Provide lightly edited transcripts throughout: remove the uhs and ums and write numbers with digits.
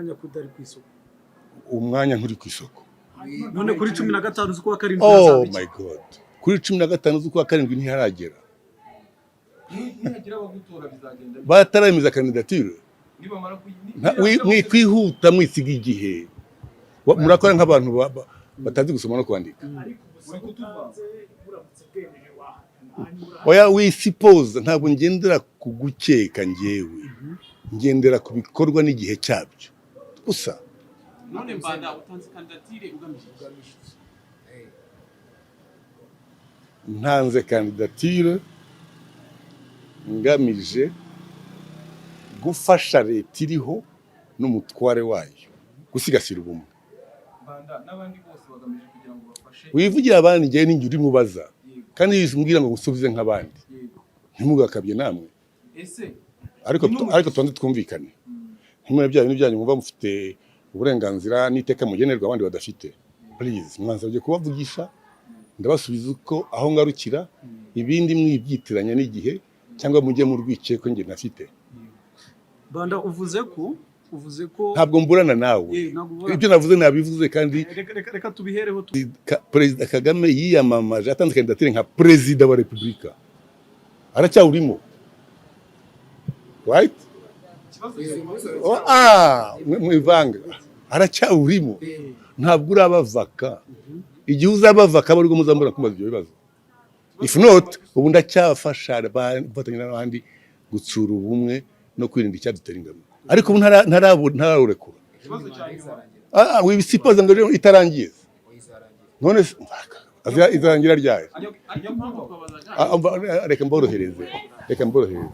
Umwanya kudari ku isoko. Umwanya nturi ku isoko. None kuri 15 z'ukwa karindwi Oh hazaba iki? my God, kuri 15 z'ukwa karindwi ntiharagera. Nihagira abagutora bizagenda bite? Bataremeza kandidatire. Nibamara Mwikwihuta, mwisiga igihe. Murakora nk'abantu batazi gusoma no kwandika. Ariko Uri kutuvanga. ubusanzwe buramutse bwemeje wahatana, hanyuma Oya, wisipoza, ntabwo ngendera ku gukeka, njyewe ngendera ku bikorwa n'igihe cyabyo gusa. None Mbanda, utanze kandidatire ugamije iki? Ntanze kandidatire ngamije gufasha leta iriho n'umutware wayo gusigasira ubumwe. Mbanda, n'abandi bose bagamije kugira ngo bafashe. Wivugira abandi, njyewe ninjye urimo ubaza. Kandi iyo umbwira ngo ngusubize nk'abandi, ntimugakabye namwe. Ese Ariko Ni n'umugisha. ariko tubanze twumvikane, ntimwe bya bintu byanyu muba mufite uburenganzira n'iteka mugenerwa abandi badafite. Please, mwansabye kubavugisha, ndabasubiza uko aho ngarukira. Ibindi mwibyitiranya n'igihe cyangwa mujye mu rwikekwe njye ntafite. Mbanda, uvuze ko Ntabwo mburana nawe. Ntabwo uburana. Ibyo navuze nabivuze kandi. Reka tubihereho Perezida Kagame yiyamamaje atanze kandidatire nka perezida wa repubulika, aracyawurimo, right? Ikibazo Oh, ah, mwivanga, aracyawurimo, ntabwo urabavaka. Igihe uzabavaka aba aribwo muzambura kumbaza ibyo bibazo. If not, ubu ndacyafasha gufatanya n'abandi gutsura ubumwe no kwirinda icyadutera ingabo, ariko ubu ntarawurekura. Ikibazo cya nyuma. Ah, wibisipoza ngo rero itarangiye. None se izarangira ryari? Impamvu twabazaga Ah, reka mborohereze, reka mborohereze.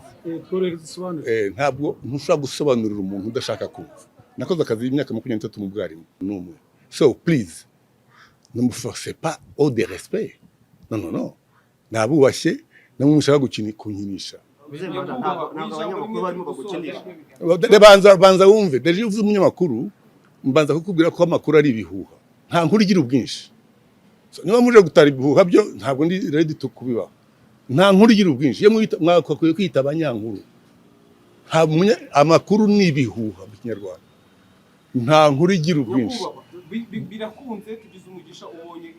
Tworohereze, usobanure. Ntabwo ntushobora gusobanurira umuntu udashaka kumva. Nakoze akazi imyaka 23 mu bwarimu n'umwe, so please, ne me forcez pas au de respect. Non, non, non, nabubashye, namwe mushaka gukina kunkinisha. Mbanda, ntabwo abanyamakuru barimo bagukinisha. Banza, banza wumve. Déjà iyo uvuze umunyamakuru, mbanza kukubwira ko amakuru ari ibihuha, nta nkuru igira ubwinshi. So, niba muje gutara ibihuha byo, ntabwo ndi ready to kubibaho. Nta nkuru igira ubwinshi. Iyo mwita, mwakwiye kwita abanyankuru. Amakuru ni ibihuha mu Kinyarwanda, nta nkuru igira ubwinshi. Nyakubahwa, birakunze, tugize umugisha, ubonye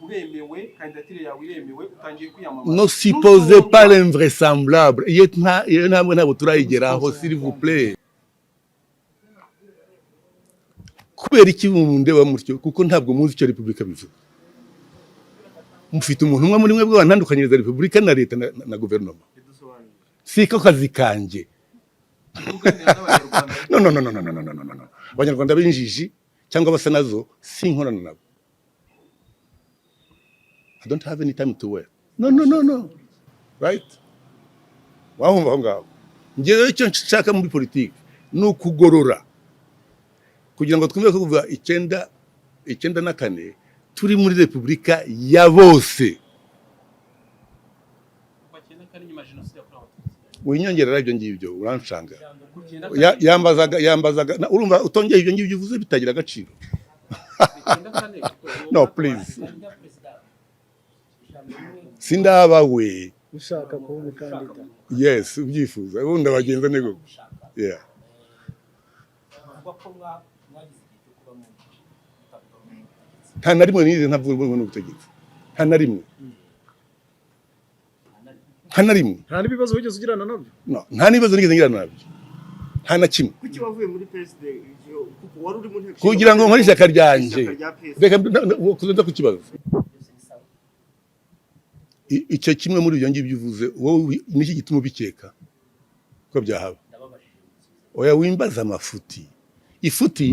uremewe, kandidatire yawe iremewe, utangiye kwiyamamaza. Ne supposez pas l'invraisemblable. Iyo ntambwe ntabwo turayigeraho, s'il vous plaît. Kubera iki mundeba mutyo? Kuko ntabwo muzi icyo repubulika bivuga. Mufite umuntu umwe muri mwebwe wantandukanyiriza repubulika na leta na guverinoma? Siko kazi kanjye. Uganira n'Abanyarwanda. No, no, no, no, no, no, no, no, no, no. Abanyarwanda b'injiji cyangwa basa nazo sinkorana nabo. I don't have any time to wait. No, no, no, no, right? Wahumva aho ngaho. Njye rero icyo nshaka muri politiki ni ukugorora kugira ngo twumve ko kuva 94 turi muri repubulika ya bose. Kuva 94, nyuma ya jenoside yakorewe Abatutsi. Winyongerera ibyo ngibyo, uranshanga. Icyenda Yambazaga urumva utongeye ibyo ngibyo uvuze bitagira agaciro. 94 kuko No, please, sindaba we. Ushaka kuba umukandida. Yes, ubyifuza ubundi abagenza ni gutyo, yeah. Bivugwa ko mwagize igihe cyo kuba mu mutavuga rumwe n'ubutegetsi. Nta na rimwe nize ntavuga rumwe n'ubutegetsi, nta na rimwe, nta na rimwe. Nta n'ibibazo wigeze ugirana nabyo? No, nta n'ibibazo nigeze ngirana nabyo, nta na kimwe. Kuki wavuye muri PSD kuko wari uri mu nteko Kugira ngo nkore ishyaka ryanjye. Ishyaka rya PSD. Reka kuza ku kibazo. Byose ni sawa. Icyo kimwe muri ibyo ngibyo uvuze wowe, niki gituma ubikeka ko byahaba? Ndababajije, musubize. Oya, wimbaza amafuti. Ifuti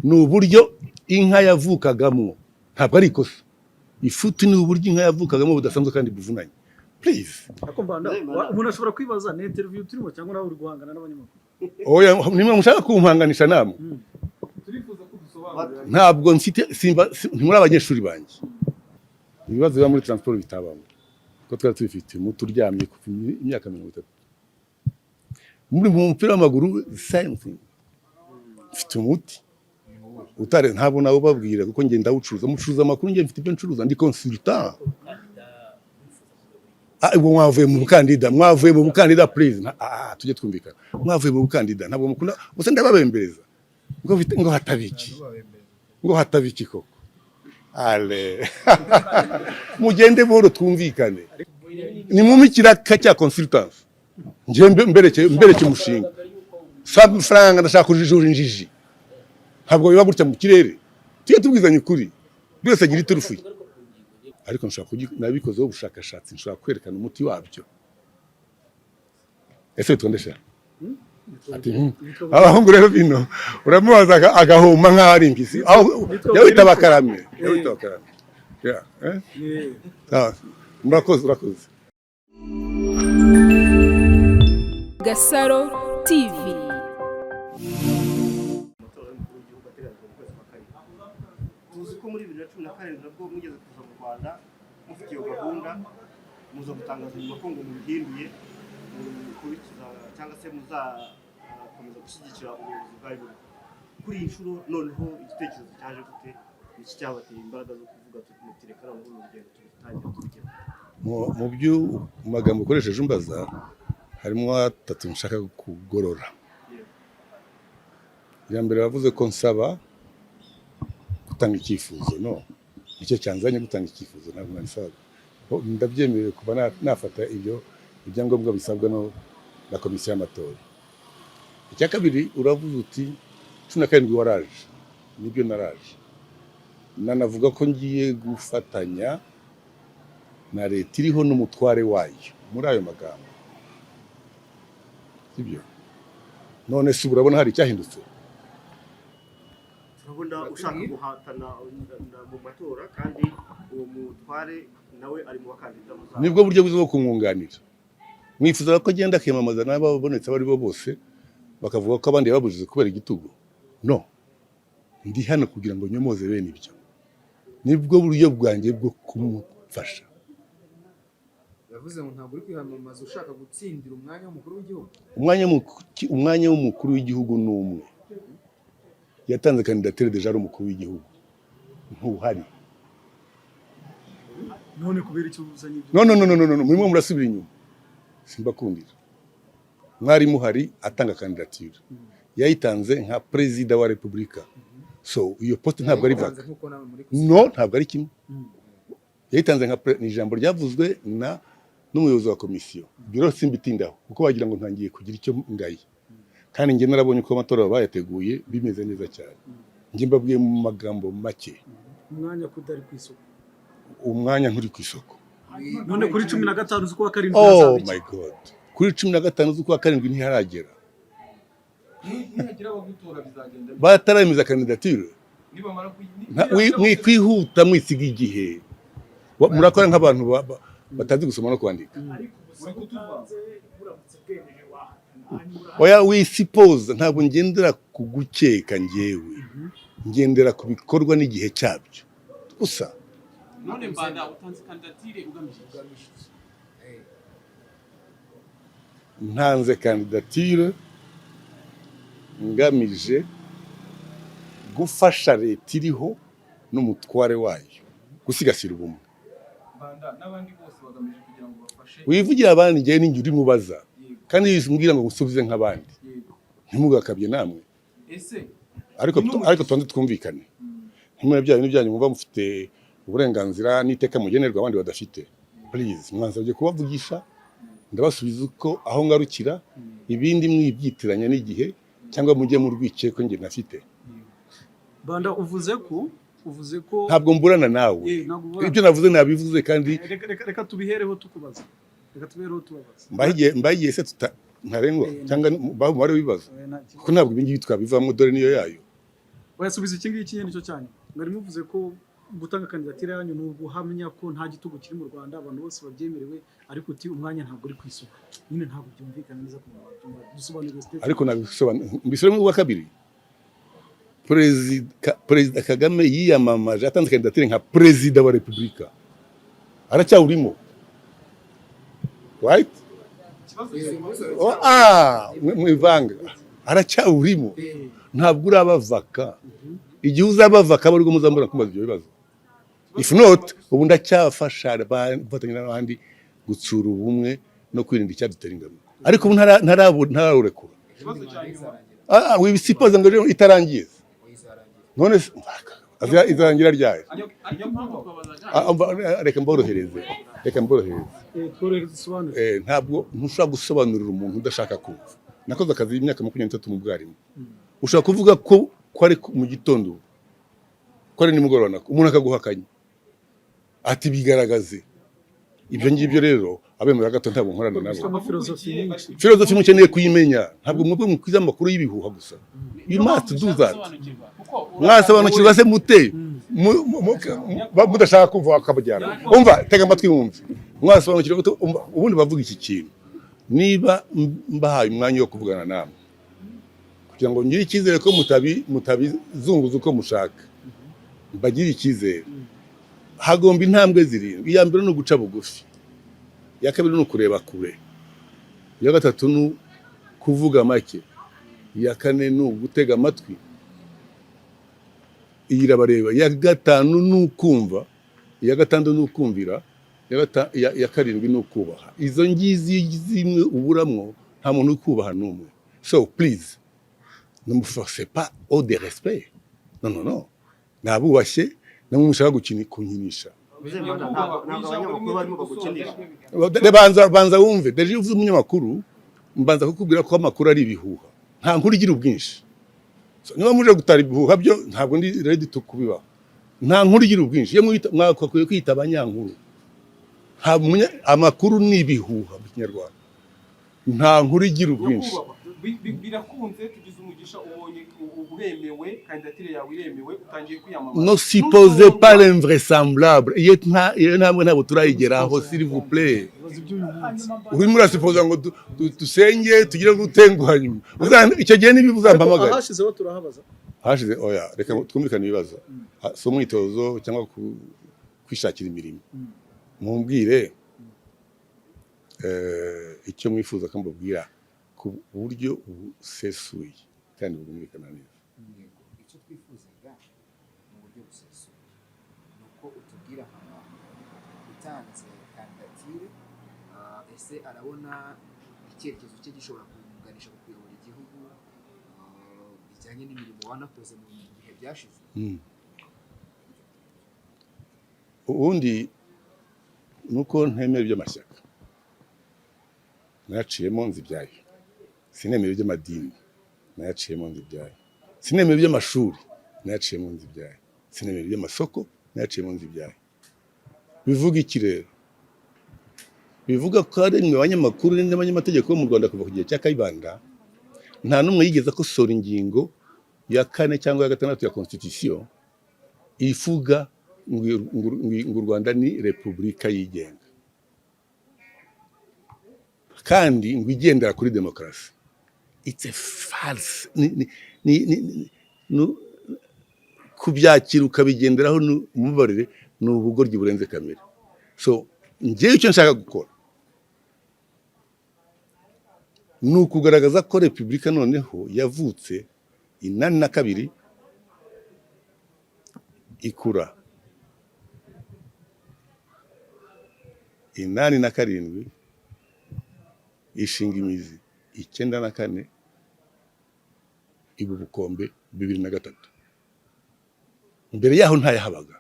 ni uburyo inka yavukagamo, ntabwo ari ikosa. Ifuti ni uburyo inka yavukagamo budasanzwe kandi buvunanye. Please. Ariko Mbanda, umuntu ashobora kwibaza, ni interview turimo cyangwa nawe uri guhangana n'abanyamakuru? Oya, nimwe mushaka kumpanganisha namwe. Turifuza ko dusobanurira. Ntabwo mfite simba ntimuri abanyeshuri banjye. Ibibazo biba muri transport bitabamo ko twari tubifite umuti uryamye kuva imyaka 30 muri mu mupira w'amaguru, same thing. Mfite umuti utare, ntabwo nawe ubabwira kuko ngenda ndawucuruza, mucuruza amakuru. Njye mfite ibyo ncuruza, ndi consultant. Ah, ubwo mwavuye mu bukandida, mwavuye mu bukandida. Please, tujye twumvikana. Mwavuye mu bukandida, ntabwo mukunda gusa ndababembereza. Ngo hataba iki? Ngo hataba iki koko? Ale, mugende buhoro, twumvikane. Ni mu ikiraka cya consultance, njye mbereke umushinga. Si amafaranga, ndashaka kujijura injiji. Ntabwo biba gutya mu kirere. Tujye tubwizanya ukuri, buri wese agira iturufu ye. Ariko nshobora nabikozeho ubushakashatsi, nshobora kwerekana umuti wabyo. Ese witwa nde sha? Ati Abahungu rero bino uramubaza agahuma nk'aho ari impyisi. Aho yawita bakarame, yawita bakarame. Yeah, eh? Ah, murakoze, urakoze. Gasaro TV. Amatora y'umukuru w'igihugu ateganyijwe mu kwezi kwa karindwi. Tuzi ko muri 2017 nabwo mwigeze kuza mu Rwanda mufite iyo gahunda, muza gutangaza nyuma ko ngo mubihinduye, mukurikiza cyangwa se muzakomeza gushyigikira ubuyobozi bwari buriho. Kuri iyi nshuro noneho igitekerezo cyaje gute? Ni iki cyabateye imbaraga zo kuvuga muti reka noneho uru rugendo turutangira turugero? Mu byo, mu magambo ukoresheje umbaza, harimo atatu nshaka kugorora. Iya mbere, wavuze ko nsaba gutanga icyifuzo. No nicyo cyanzanye gutanga icyifuzo, ntabwo nabisabaga. Bo, ndabyemerewe kuba nafata ibyo ibyangombwa bisabwa no na komisiyo y'amatora. Icya kabiri, uravuze uti 17 waraje. Nibyo, naraje, nanavuga ko ngiye gufatanya na leta iriho n'umutware wayo muri ayo magambo, sibyo? None se ubu urabona hari icyahindutse? Turabona ushaka guhatana mu matora, kandi uwo mutware nawe ari mu bakandida muzaba. Nibwo buryo bwiza bwo kumwunganira. Mwifuza ko agenda akiyamamaza n'ababonetse abo ari bo bose, bakavuga ko abandi yababujije kubera igitugu? No ndi hano kugira ngo nyomoze bene ibyo. Nibwo buryo bwanjye bwo kumufasha. Yavuze ngo ntabwo uri kwiyamamaza ushaka gutsindira umwanya w'umukuru w'igihugu. Umwanya w'umukuru w'igihugu ni umwe. Yatanze kandidatire déjà ari umukuru w'igihugu, ntuhari. None kubera icyo uzanye ibyo? No, no, no, no, no, no, murimo murasubira inyuma, simbakundira. Mwari muhari atanga kandidatire, yayitanze nka perezida wa repubulika, so iyo poste ntabwo ari Yayitanze vacant. nk'uko nawe muri No, ntabwo ari kimwe. Yayitanze nka ni ijambo ryavuzwe na n'umuyobozi wa komisiyo. Ibyo rero simbitindaho kuko wagira ngo ntangiye kugira icyo ngaye, kandi njye narabonye uko amatora bayateguye, bimeze neza cyane. Njye mbabwiye mu magambo make. Umwanya kudari ku isoko. Umwanya nturi ku isoko. None kuri 15 z'ukwa karindwi Oh hazaba iki? my God, kuri 15 z'ukwa karindwi ntiharagera. Nihagira abagutora bizagenda bite? Bataremeza kandidatire. Nibamara Mwikwihuta, mwisiga igihe. Murakora nk'abantu batazi gusoma no kwandika. Uri kutuvanga. Oya, wisipoza. Ntabwo ngendera ku gukeka, njyewe ngendera ku bikorwa n'igihe cyabyo gusa. None Mbanda, utanze kandidatire ugamije iki? Ugamije iki? Ntanze kandidatire ngamije gufasha leta iriho n'umutware wayo gusigasira ubumwe. Mbanda, n'abandi bose bagamije kugira ngo bafashe. Wivugira abandi, njyewe ninjye urimo ubaza. Kandi iyo umbwira ngo ngusubize nk'abandi, ntimugakabye namwe. Ese Ariko Ni n'umugisha. ariko tubanze twumvikane. Ntimwe bya bintu byanyu muba mufite uburenganzira n'iteka mugenerwa abandi badafite. Please, mwansabye kubavugisha, ndabasubiza uko aho ngarukira. Ibindi mwibyitiranya n'igihe cyangwa mujye mu rwikekwe njye nafite. Banda, uvuze ko Ntabwo mburana nawe. Ntabwo uburana. Ibyo navuze nabivuze kandi. Reka tubihereho tukubaza, reka tubihereho tubabaza. Mbahe igihe se tuta ntarengwa cyangwa mbahe umubare w'ibibazo? Nta kibazo. Kuko ntabwo ibi ngibi twabivamo, dore niyo yayo. Wayasubiza iki ngiki nyine, nicyo cyanyu. Mwari muvuze ko gutanga kandidatire yanyu ni uguhamya ko nta gitugu kiri mu Rwanda, abantu bose babyemerewe, ariko uti umwanya ntabwo uri ku isoko. Nyine ntabwo byumvikana neza ku muntu wabyumva. Dusobanurire statement. Ariko nabisobanura, mbisubiremo ubwa kabiri. Perezida Kagame yiyamamaje atanze kandidatire nka perezida wa repubulika, aracyawurimo, right? Ikibazo Oh, ah, mwivanga, aracyawurimo, ntabwo uraba vacant. Igihe uzaba vacant aba aribwo muzambura kumbaza ibyo bibazo. If not, ubu ndacyafasha gufatanya n'abandi gutsura ubumwe no kwirinda icyadutera ingabo, ariko ubu ntarawurekura. Ikibazo cya nyuma. Ah, wibisipoza ngo rero itarangiye. None se izarangira ryari? Ariko impamvu twabazaga Ah, reka mborohereze, reka mborohereze. Tworohereze, usobanure. Ntabwo ntushobora gusobanurira umuntu udashaka kumva. Nakoze akazi imyaka 23 mu bwarimu. Ushobora kuvuga ko ari mu gitondo, ko ari nimugoroba, nako umuntu akaguhakanya ati: "Bigaragaze." Ibyo ngibyo rero, abemera gato, ntabwo nkorana nabo. Dufitemo filozofi nyinshi. Filozofi mukeneye kuyimenya. Ntabwo mwebwe mukwiza amakuru y'ibihuha gusa. You must do that. Kuko Mwasobanukirwa se mute mudashaka kumva wakabajyana? Umva, tega amatwi wumve. Mwasobanukirwa gute? Umva, ubundi bavuga iki kintu: niba mbahaye umwanya wo kuvugana namwe kugira ngo ngire icyizere ko mutabizunguza uko mushaka, mbagire icyizere, hagomba intambwe zirindwi. Iya mbere ni uguca bugufi, iya kabiri ni ukureba kure, iya gatatu ni kuvuga make, iya kane ni ugutega amatwi, iyi irabareba, iya gatanu ni ukumva, iya gatandatu ni ukumvira, iya karindwi ni ukubaha. Izo ngizi zimwe uburamwo, nta muntu ukubaha n'umwe. So please, ne me forcez pas au de respect. Non, non, non, nabubashye. Namwe mushaka gukina kunkinisha. Muzehe Mbanda, ntabwo abanyamakuru barimo bagukinisha. Banza, banza wumve. Déjà iyo uvuze umunyamakuru, mbanza kukubwira ko amakuru ari ibihuha. Nta nkuru igira ubwinshi. So, niba muje gutara ibihuha byo, ntabwo ndi ready to kubibaho. Nta nkuru igira ubwinshi. Iyo mwita, mwakwiye kwita abanyankuru. Nta amakuru ni ibihuha mu Kinyarwanda. Nta nkuru igira ubwinshi. Nyakubahwa, birakunze, tugize umugisha, ubonye uremewe, kandidatire yawe iremewe, utangiye kwiyamamaza. Ne supposez pas l'invraisemblable. Iyo ntambwe ntabwo turayigeraho, s'il vous plaît. Ibibazo by'uyu munsi. Urimo urasupoza ngo dusenge tugire gutenguha nyuma. Icyo gihe niba uzampamagara. Ahashizeho turahabaza. Hashize, oya, reka twumvikane ibibazo. Si umwitozo cyangwa kwishakira imirimo. Mumbwire icyo mwifuza ko mbabwira ku buryo busesuye kandi bwumvikana neza. Yego, icyo twifuzaga mu buryo busesuye ni uko utubwira nka Mbanda utanze kandidatire, ese arabona icyerekezo cye gishobora kumuganisha ku kuyobora igihugu, bijyanye n'imirimo wanakoze mu bihe byashize? Ubundi ni uko ntemera iby'amashyaka, nayaciyemo nzi ibyayo. Sinemera iby'amadini, nayaciyemo nzi ibyayo. Sinemera iby'amashuri, nayaciyemo nzi ibyayo. Sinemera iby'amasoko, nayaciyemo nzi ibyayo. Bivuga iki rero? Bivuga ko ari mwe abanyamakuru n'abanyamategeko bo mu Rwanda, kuva ku gihe cya Kayibanda, nta n'umwe yigeze akosora ingingo ya kane cyangwa ya gatandatu ya constitution ivuga ngo u Rwanda ni repubulika yigenga kandi ngo igendera kuri demokarasi. It's a false. Kubyakira ukabigenderaho ni umubarire, ni ubugoryi burenze kamere. So njyewe icyo nshaka gukora ni ukugaragaza ko repubulika noneho yavutse 82, ikura 87, ishinga imizi 94, iba ubukombe 2003. Mbere yaho ntayahabaga.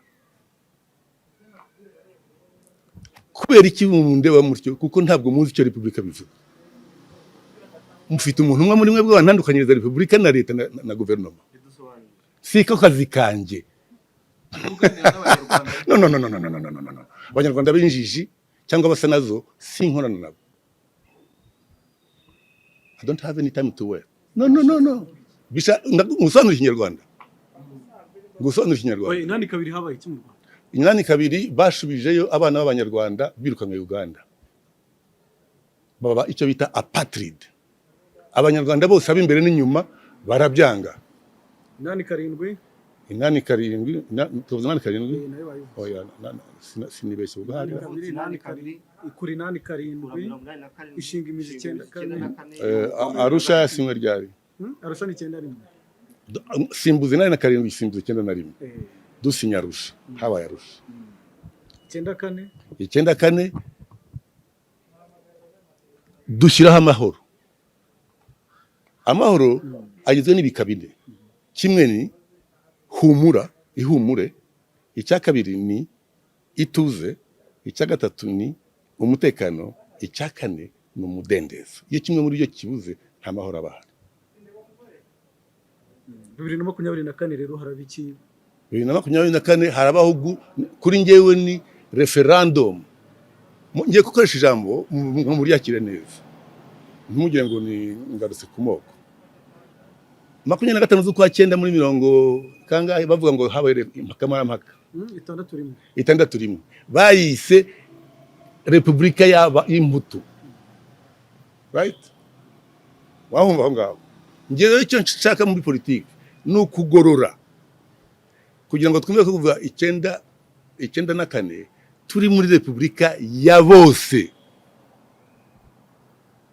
Kubera iki mundeba mutyo? Kuko ntabwo muzi icyo repubulika bivuga. Mufite umuntu umwe muri mwebwe wantandukanyiriza repubulika na leta na guverinoma? Si ko kazi kanjye. Uganira n'Abanyarwanda. No, no, no, no, no, no, no, no, no, no. Abanyarwanda b'injiji cyangwa basa nazo sinkorana nabo. I don't have any time to wait. No, no, no, no. Bisha ngusobanurire Ikinyarwanda, ngusobanurire Ikinyarwanda. Oya, 82 habaye iki mu Rwanda? 82 bashubijeyo abana b'Abanyarwanda birukanwe Uganda, baba icyo bita apatride. Abanyarwanda bose ab'imbere n'inyuma barabyanga. 87. 87, tuvuze 87. Nayo bayivuze. Oya, sinibeshye ubwo hari 82, 82, ikura 87, 87, ishinga imizi 94. Arusha yasinywe ryari? Arusha ni 91. Simbuza 87, simbuza 91. Dusinya Arusha, habaye Arusha. 94. 94 dushyiraho amahoro. Amahoro agizwe n'ibika bine. Kimwe ni humura. Humura, ihumure. Icya kabiri ni ituze. Icya gatatu ni umutekano. Icya kane ni umudendezo. Iyo kimwe muri byo kibuze, nta mahoro aba ahari. 2024 rero haraba iki? 2024 harabaho kuri njyewe ni referendum. Ngiye gukoresha ijambo muryakire neza, ntimugire ngo ni ngarutse ku moko. 25 z'ukwa cyenda muri mirongo kangahe, bavuga ngo habaye kamarampaka. 61. 61, bayise repubulika yaba y'imbuto, right? Wahumva aho ngaho. Njye rero icyo nshaka muri politiki ni ukugorora kugira ngo twumve ko kuva 94 turi muri repubulika ya bose.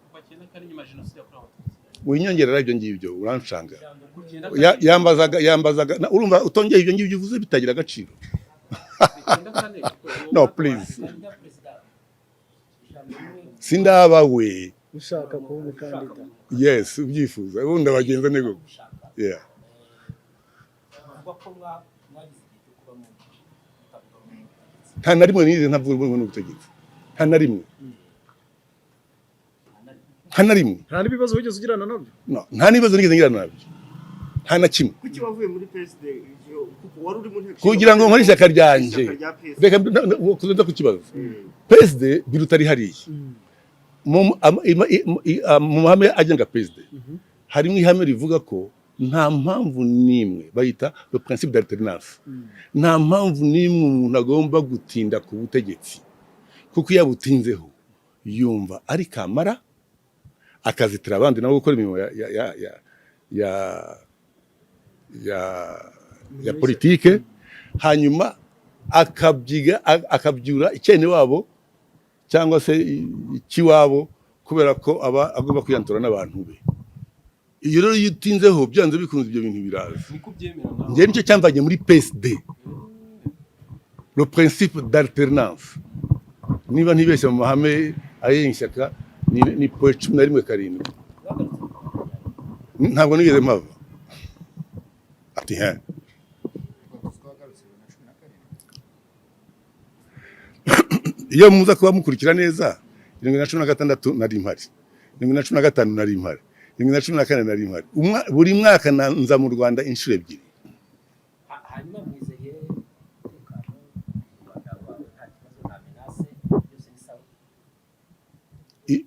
Kuva 94, nyuma ya jenoside yakorewe Abatutsi. Winyongerera ibyo ngibyo, uranshanga. Ku cyenda Yambazaga urumva utongeye ibyo ngibyo uvuze bitagira agaciro. 94. No, please. Kandida perezida, ijambo rimwe. Sindaba we. Ushaka kuba umukandida. Yes, ubyifuza ubundi abagenza nego. Ushaka. Yeah. Bivugwa ko mwagize igihe cyo kuba mu mutavuga rumwe n'ubutegetsi. Nta na rimwe nize ntavuga rumwe n'ubutegetsi, nta na rimwe, nta na rimwe. Nta n'ibibazo wigeze ugirana nabyo? No, nta n'ibibazo nigeze ngirana nabyo, nta na kimwe. Kuki wavuye muri PSD igihe, kuko wari uri mu nteko Kugira ngo nkore ishyaka ryanjye. Ishyaka rya PSD. Reka kuza ku kibazo. PSD biruta ari hariya mu mu mahame agenga PSD harimo ihame rivuga ko nta mpamvu n'imwe, bayita le principe d'alternance, nta mpamvu n'imwe umuntu agomba gutinda ku butegetsi, kuko iyo abutinzeho yumva ari kamara, akazitira abandi nabo gukora imirimo ya politike, hanyuma akabyiga akabyura icyene wabo cyangwa se ikiwabo, kubera ko aba agomba kwiyantura n'abantu be. Iyo rero iyo utinzeho, byanze bikunze ibyo bintu biraza. Niko ubyemera nawe? Njye nicyo cyamvanye muri PSD, le principe d'alternance. Niba ntibeshye, mu mahame ayenga ishyaka ni point 11.7. Ntabwo nigeze mpava ati he. Twagarutse 2017. Iyo muza kuba mukurikira neza, 2016 nari mpari, 2015 nari mpari, 2014 nari mpari. Buri mwaka nza mu Rwanda inshuro ebyiri. Hanyuma mwizeye umutekano mu Rwanda wawe? Nta kibazo, nta menace, byose ni sawa?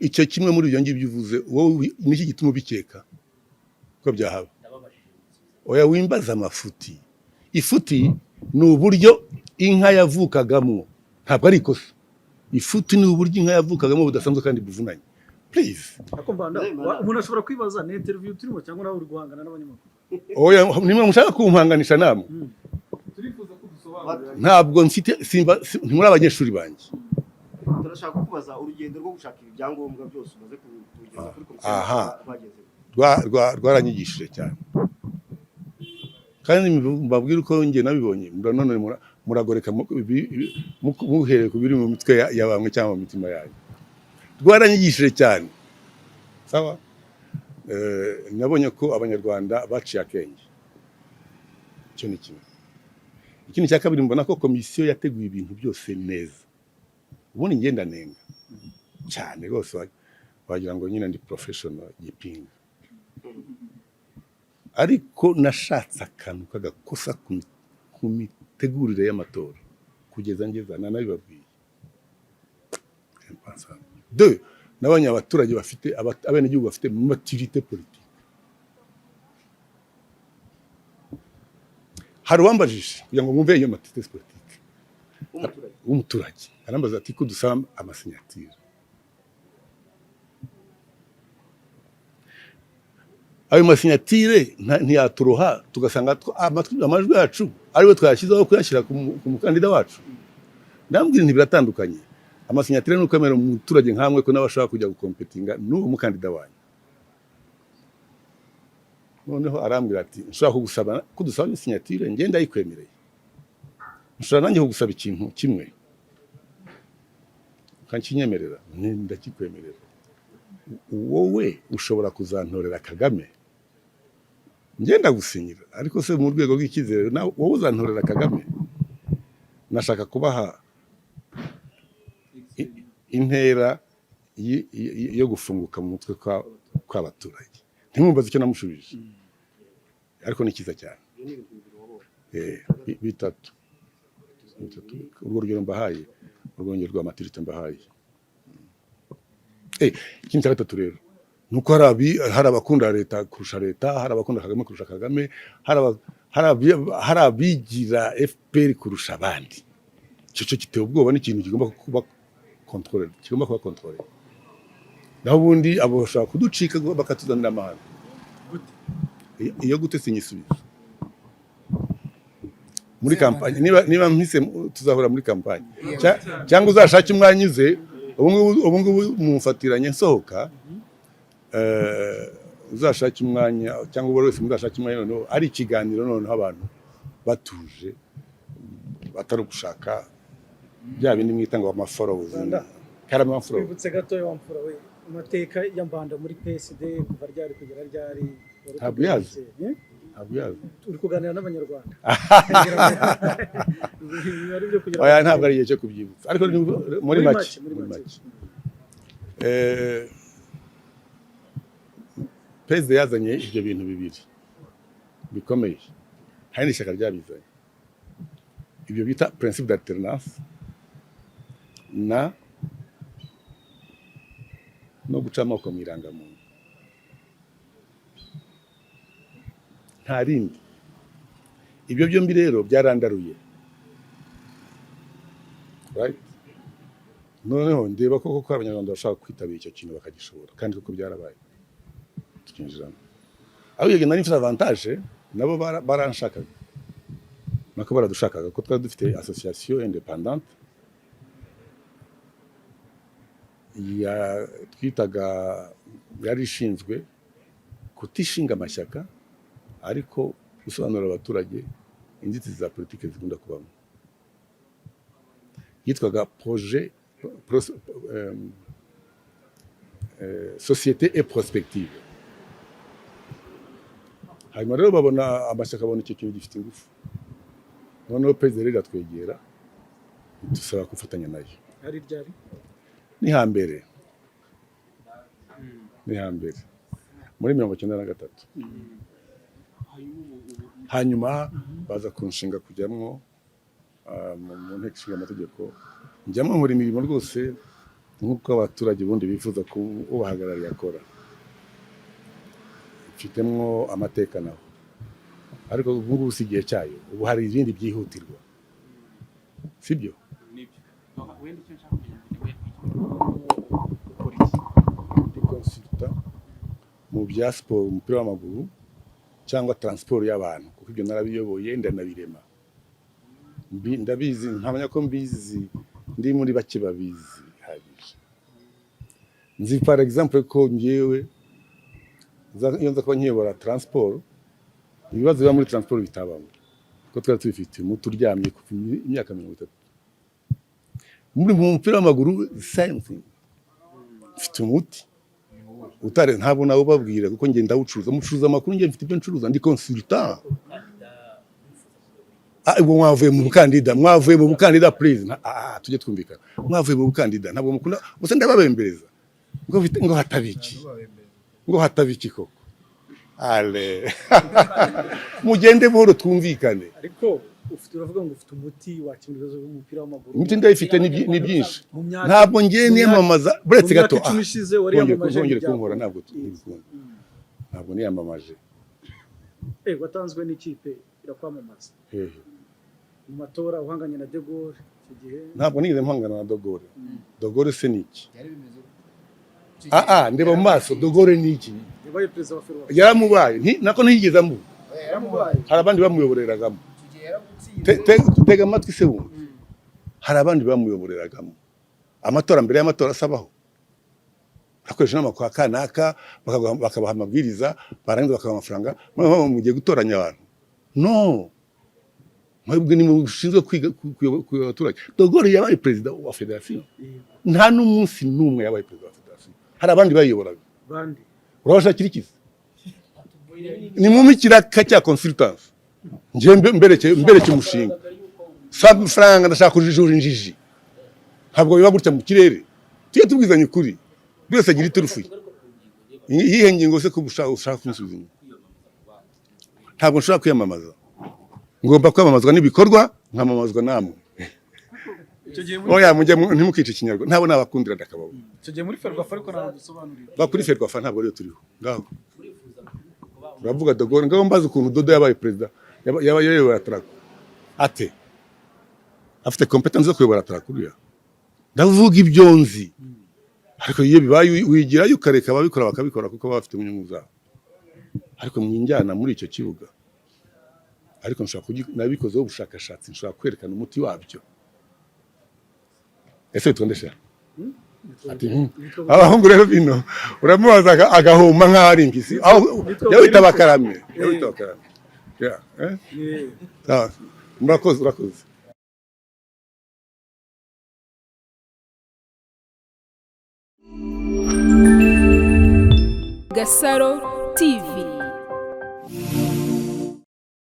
Icyo kimwe muri ibyo ngibyo uvuze wowe, niki gituma ubikeka ko byahaba? Ndababajije, musubize. Oya, wimbaza amafuti. Ifuti ni uburyo inka yavukagamo, ntabwo ari ikosa. Ifuti ni uburyo inka yavukagamo budasanzwe kandi buvunanye, please. Ariko Mbanda, umuntu ashobora kwibaza, ni interview turimo cyangwa nawe uri guhangana n'abanyamakuru? Oya, nimwe mushaka kumpanganisha namwe. Turifuza ko dusobanurira. Ntabwo mfite simba ntimuri abanyeshuri banjye. Turashaka kukubaza urugendo rwo gushaka ibi byangombwa byose umaze kugeza kuri komisiyo rwageze. Rwaranyigishije cyane, kandi mbabwire uko njye nabibonye. None muragoreka muhereye ku biri mu mitwe ya bamwe cyangwa mu mitima yanyu. Rwaranyigishije cyane. Sawa. Nabonye ko Abanyarwanda baciye akenge, icyo ni kimwe. Ikindi cya kabiri, mbona ko komisiyo yateguye ibintu byose neza. Ubundi ngenda nenga cyane rwose, wagira ngo nyine ndi professional gipinga, ariko nashatse akantu k'agakosa ku mitegurire y'amatora kugeza ngeza nanabibabwiye. Impensable. Deux, nabonye abaturage bafite abenegihugu bafite maturité politique. Hari uwambajije, kugira ngo mwumve iyo maturité politique, w'umuturage. W'umuturage arambaza ati: "Ko dusaba amasinyatire, ayo masinyatire ntiyaturoha tugasanga amajwi yacu ariwe twayashyizeho kuyashyira ku mukandida wacu?" Ndambwira nti: "Biratandukanye. Amasinyatire ni ukwemera umuturage nkamwe ko nawe ashobora kujya gukompetinga n'uwo mukandida wanyu." Noneho arambwira ati: "Nshobora kugusaba ko dusaba isinyatire, njye ndayikwemereye, nshobora nanjye kugusaba ikintu kimwe ukankinyemerera?" Nti: "Ndakikwemerera." "Wowe ushobora kuzantorera Kagame?" Ngenda gusinyira, ariko se mu rwego rw'icyizere nawe wowe uzantorera Kagame? Nashaka kubaha intera yo gufunguka mu mutwe kw'abaturage. Ntimwumbaze icyo namushubije, ariko ni cyiza cyane. Ibyo ni ibintu bibiri wabonye. Bitatu, bitatu. Urwo rugero mbahaye, urwongero rwa maturité mbahaye. Ikindi cya gatatu rero ni uko hari abakunda leta kurusha leta, hari abakunda Kagame kurusha Kagame, hari abigira FPR kurusha abandi. Icyo cyo giteye ubwoba, ni ikintu kigomba kuba contrôlé, kigomba kuba contrôlé. Naho ubundi abo bashobora kuducika bakatuzanira amahano. Iyo gute sinyisubiza muri kampanye. Niba mpise tuzahura muri kampanye. Cyangwa uzashake umwanya uze. Ubu ngubu mumfatiranye nsohoka. Uzashake umwanya, cyangwa uwo wese muzashake umwanya, noneho ari ikiganiro, noneho abantu batuje, batari ugushaka bya bindi mwita ngo amafollowers. Rwanda. Karama, amafollowers. Twibutse gatoya, wa mfura we, amateka ya Mbanda muri PSD, kuva ryari kugera ryari? Wari Ntabwo uyazi. Eh? Ntabwo uyazi. Uri kuganira n'Abanyarwanda. Ari byo kugira. Oya, ntabwo ari igihe cyo kubyibutsa, ariko ni muri make. Muri muri make. Make, perezida yazanye ibyo bintu bibiri bikomeye, hari n'ishyaka ryabizanye, ibyo bita principe d'alternance no guca amoko mu irangamuntu. Nta rindi. Ibyo byombi rero byarandaruye, right? Noneho ndeba ko koko Abanyarwanda bashaka kwitabira icyo kintu bakagishobora, kandi koko byarabaye, tukinjiramo. Aho iyo nari mfite avantage, nabo baranshakaga, nako baradushakaga, ko twari dufite association indépendante ya twitaga, yari ishinzwe kutishinga amashyaka, ariko gusobanurira abaturage inzitizi za politiki zikunda kubamo. Yitwaga projet société et prospective. Hanyuma rero babona amashyaka, abona icyo kintu gifite ingufu. Noneho perezida rero iratwegera, dusaba gufatanya nayo. Ari ryari? Ni hambere, ni hambere, muri 93. Hanyuma ubu Hanyuma baza kunshinga kujyamwo mu nteko ishinga amategeko. Njyamo, nkora imirimo rwose nk'uko abaturage ubundi bifuza ko ubahagarariye akora. Mfitemwo amateka naho, ariko ubu ngubu si igihe cyayo. Ubu hari ibindi byihutirwa, sibyo? Nibyo. Wenda icyo nshaka kumenya mbere, we ukora iki? Ndi consultant mu bya siporo, umupira w'amaguru cyangwa transport y'abantu, kuko ibyo narabiyoboye, ndanabirema. Ndabizi, nkamenya ko mbizi, ndi muri bake babizi bihagije. Nzi par exemple ko ngewe iyo nza kuba nkiyobora transport, ibibazo biba muri transport bitabamo, kuko twari tubifite umuti uryamye kuva imyaka 30. Muri mu mupira w'amaguru, same thing, mfite umuti utare, ntabwo nawubabwira kuko ngenda ndawucuruza, mucuruza amakuru. Njye mfite ibyo ncuruza, ndi consultant. Ubwo mwavuye mu bukandida, mwavuye mu bukandida, please. Tujye twumvikana. Mwavuye mu bukandida, ntabwo mukunda gusa ndababembereza ngo ngo hatabiki, ngo hatabiki koko. Ale, mugende buhoro, twumvikane. Ariko ufite, uravuga ngo ufite umuti wakemura ibibazo by'umupira w'amaguru. Imiti ndayifite, ni byinshi. Mu myaka Ntabwo ngiye niyamamaza, buretse mu myaka gato. 10 ishize wariyamamaje. Ntongere ntibyakunda. kunkora, ntabwo ntibikunda. Ntabwo niyamamaje. Watanzwe n'ikipe irakwamamaza Hehe? mu matora, uhanganye na De Gaulle icyo gihe. Ntabwo nigeze mpangana na De Gaulle. De Gaulle se ni iki? Byari bimeze gute? Ndeba mu maso, De Gaulle ni iki? Yabaye perezida wa FERWAFA. Yaramubaye. Nako ntiyigeze amuba. Oya, yaramubaye. Hari abandi bamuyoboreragamo. Icyo gihe yaragutsinze. Tega amatwi se wumve. Hari abandi bamuyoboreragamo amatora, mbere y'amatora asabaho bakoresha inama kwa kanaka, bakabaha amabwiriza, barangiza bakabaha amafaranga. Noneho mugiye gutoranya abantu? No mwebwe ni mushinzwe kwiga kuyobora abaturage. De Gaulle yabaye perezida wa federasiyo? Nta n'umunsi n'umwe yabaye perezida wa federasiyo. Hari abandi bayiyoboraga. Bande? Urabashakira iki se? Ni mu ikiraka cya consultance, njye mbereke umushinga. Si amafaranga, ndashaka kujijura injiji. Ntabwo biba gutya mu kirere. Tujye tubwizanya ukuri, buri wese agira iturufu ye. Iyihe ngingo se ko ushaka kunsubiza inyuma? Ntabwo nshobora kwiyamamaza, ngomba kwamamazwa n'ibikorwa, nkamamazwa namwe. Icyo gihe muri Oya, mujye ntimukice ikinyarwanda, ntabwo nabakundira ndakababona. Icyo gihe muri Ferwafa, ariko ntabwo dusobanurira. Ba kuri Ferwafa ntabwo ariyo turiho. Ngaho uravuga De Gaulle, ngaho mbaza ukuntu Dodo yabaye perezida, yaba yayoboye Atraco ate? Afite competence zo kuyobora Atraco uriya? Ndavuga ibyo nzi, ariko iyo bibaye wigirayo ukareka ababikora bakabikora, kuko baba bafite inyungu zabo. Ariko mwinjyana muri icyo kibuga. Ariko nshobora nabikozeho ubushakashatsi, nshobora kwerekana umuti wabyo. Ese witwa nde sha? Ati Abahungu rero bino uramubaza agahuma nk'aho ari impyisi. Aho yawita bakarame, yawita bakarame. Yeah, eh? Ah, murakoze, urakoze. Gasaro TV.